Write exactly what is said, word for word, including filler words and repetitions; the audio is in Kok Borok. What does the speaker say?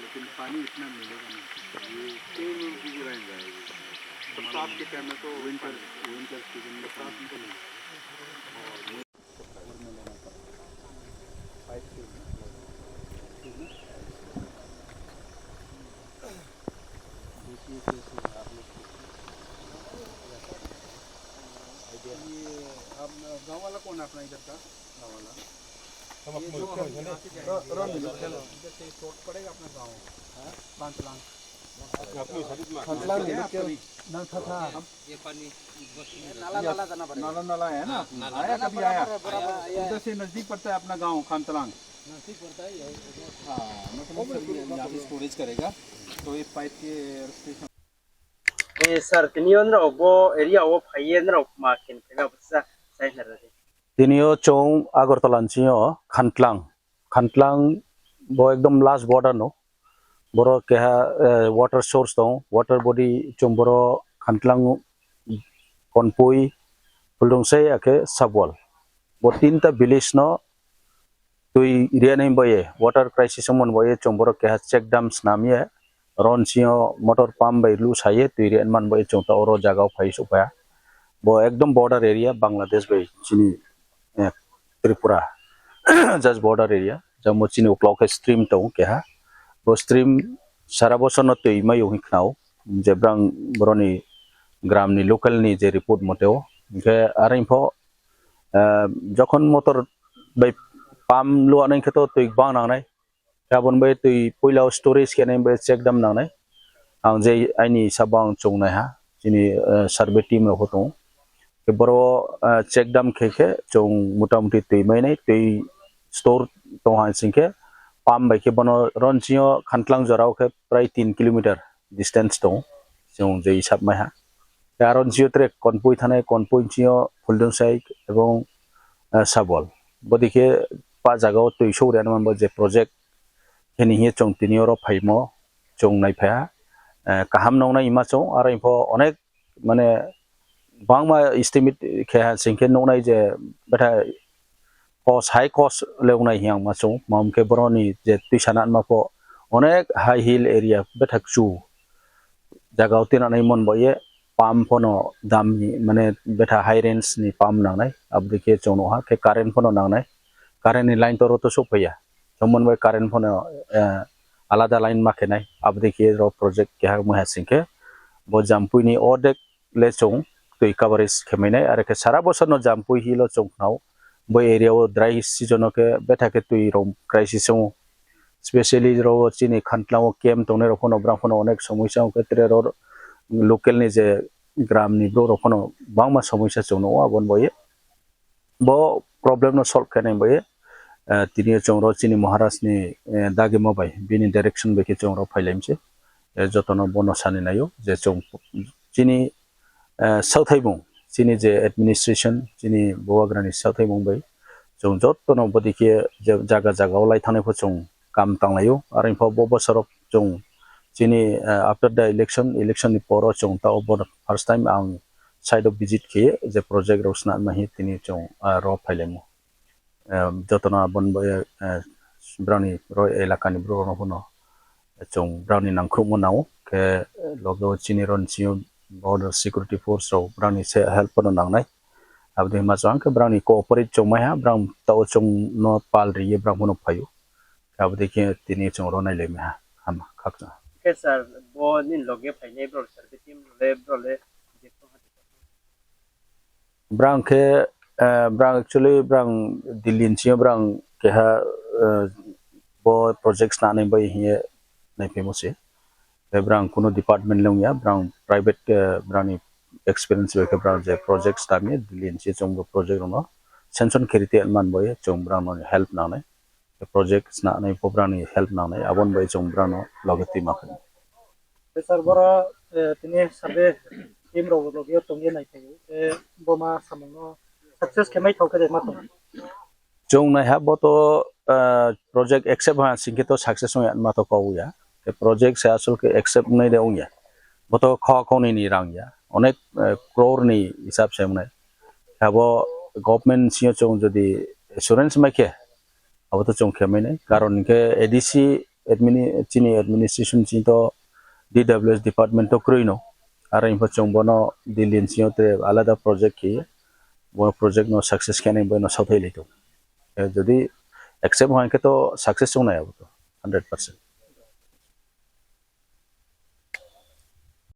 लेकिन पानी इतना मिलेगा नहीं। ये तीन इंच की लाइन जाएगी। बरसात के टाइम में तो विंटर, विंटर सीजन में बरसात में तो नहीं। देखिए कैसे आप लोग, ये आप गाँव वाला कौन है अपना इधर का? गाँव वाला। ये जो हम यहाँ से जाएंगे, इधर से शॉर्ट पड़ेगा अपना गाँव, हाँ? पाँच लाख। पाँच लाख नहीं, क्या? ना, था, था। ये पानी बस में नाला, नाला जाना पड़ेगा। नाला, नाला है ना? हाँ, नाला। आया, कभी आया? बराबर, बराबर। उधर से नजदीक पड़ता है अपना गाँव खानतलांग। नजदीक पड़ता है, यही। हाँ, मतलब सर, ये यहाँ पे स्टोरेज करेगा, तो ये पाइप के स्टेशन। ए, sir, tini o norok bo area o phaiye norok ma khen khe ba bwsa sai hwnwi rwdi. Tini o chwng Agartala ni simi o Khantlang, Khantlang bo ekdom last border no. Boro keha, eh, water source tong, water body chwng boro Khantlang, Konpui, Phuldungsei akhe Sabwal. Bo tinta village no twi rianai boye, water crisis wngmani boye chwng boro keha check dam snamye, ron sio motor pump bai lu saye twi rianmani boye chwng ta oro jaga o phai sukpha. Bo ekdom border area Bangladesh bai chini, eh, Tripura, just border area. Jamo chini uklok khe stream tongo keha. Bo stream sara bosor no twi mai wngwi khnao. Je brang boroni gram ni local ni je report mote o. Hingkhe aro pho, eh, jokhon motor bai pump luanai khe to twi bang nangnai. Aboni bai twi puila o storage khe nai bai check dam nangnai. Ang je aini sabo ang chongnai ha, chini, eh, survey team rok bo tongo. Khe boro, eh, check dam khe khe chwng motamuti twi mainai, twi store tong hai sing khe pump bai khe bono ron sio Khantlang jora o khe prai tin kilometer distance tongo, chwng je hisab mai ha. Tei aro jio track Konpui thanai, Konpui jio Phuldungsai ebong, eh, Sabol. Bodi khe pa jaga o twi sogri anw manbo je project hini hiye chwng tini oro phaimo chwng naipha, eh, kaham nongnai ima chwng aro info onek mane bangma estimate khe ha sing khe nuknai je betha cost, high cost le wngnai hiya wngma chwng. Mamo khe boroni je twi sana wngma pho onek high hill area bethak chu jaga o twi nanai mon bo ye pump phono dam ni mane betha high range ni pump nangnai. Aboni khe chwng nukha khe current phono nangnai, current ni line to oro to sokphaiya. Tongmani bai current phono, eh, alada line ma khenai. Aboni khe ro project keha wngma ha sing khe bo Jampui ni ordek le chwng twi coverage khe mainai, aro khe sara bosor no Jampui hill o chwng khnao. Bo area o dry season o khe betha khe twi rok crisis wngo, specially ro chini Khantlang o camp tongnai rok phano brang phano onek somosya wngkhe, tere ro local ni je gram ni borok rok phano bangma somosya chwng nukgo. Aboni bo ye bo problem no solve khainai bai, eh, tini chwng ro chini Maharaj ni, eh, dagima bai bini direction bai khe chwng ro phailaimse. Eh, jotono bono sani naio je chwng chini, eh, sauthaimung, chini je administration, chini bubagrani sauthaimung bai chwng jotono bodi khe je jaga jaga o lai thangnai pho chwng kam tanglaio. Aro info bo bosoro chwng chini, eh, after the election, election ni poro chwng ta obo first time ang site o visit khe je project rok sna ma hi tini chwng, eh, ro phailaimo. Eh, jotono aboni bai, eh, brani ro elaka ni borok rok no chwng brani nangkhukma nango khe loge o chini ro ni simi border security force rok brani se help no nangnai. Aboni ma chwng khe brani cooperate chwng mai ha, brang tao chwng no pal riye brang bono phaio. Aboni khe tini chwng ro nai lai mai ha, hama khakchang. Khe sir, bo nini loge phainai bro, survey team le bro le je Brang khe, eh, brang actually brang Delhi ni simi brang keha, eh, bo project snani bai hiye naiphimo se. Tei brang kuno department le wngya, brang private, eh, brang ni experience bai khe brang je project snami Delhi ni simi chwng bo project rok no sanction khe rite man bai chwng brang no help nangnai. Project snani pho brang ni help nangnai, aboni bai chwng brang no loge twi ma khe. Sir, boro, eh, tini survey team rok logi o tongwi nai phaio, tei bo ma samungno success khe mai thok khe de ma tong. Chwng nai ha bo to, ah, project accept ha sing khe to success wng ya ma to kok ya. Tei project se asol khe accept nai de wng ya. Bo to kha khoni ni rang ya. Onek, eh, crore ni hisab se wngnai. Abo government sio chwng jodi assurance mai khe, abo to chwng khe mai nai. Karon hinkhe A D C admini-, chini administration chini to D W S department to kwrwi no. Aro info chwng bono Delhi ni sio te alada project khe, bono project no success khe nai bono sauthai lai to. Eh, jodi accept hoi khe to success chwng nai abo to hundred percent.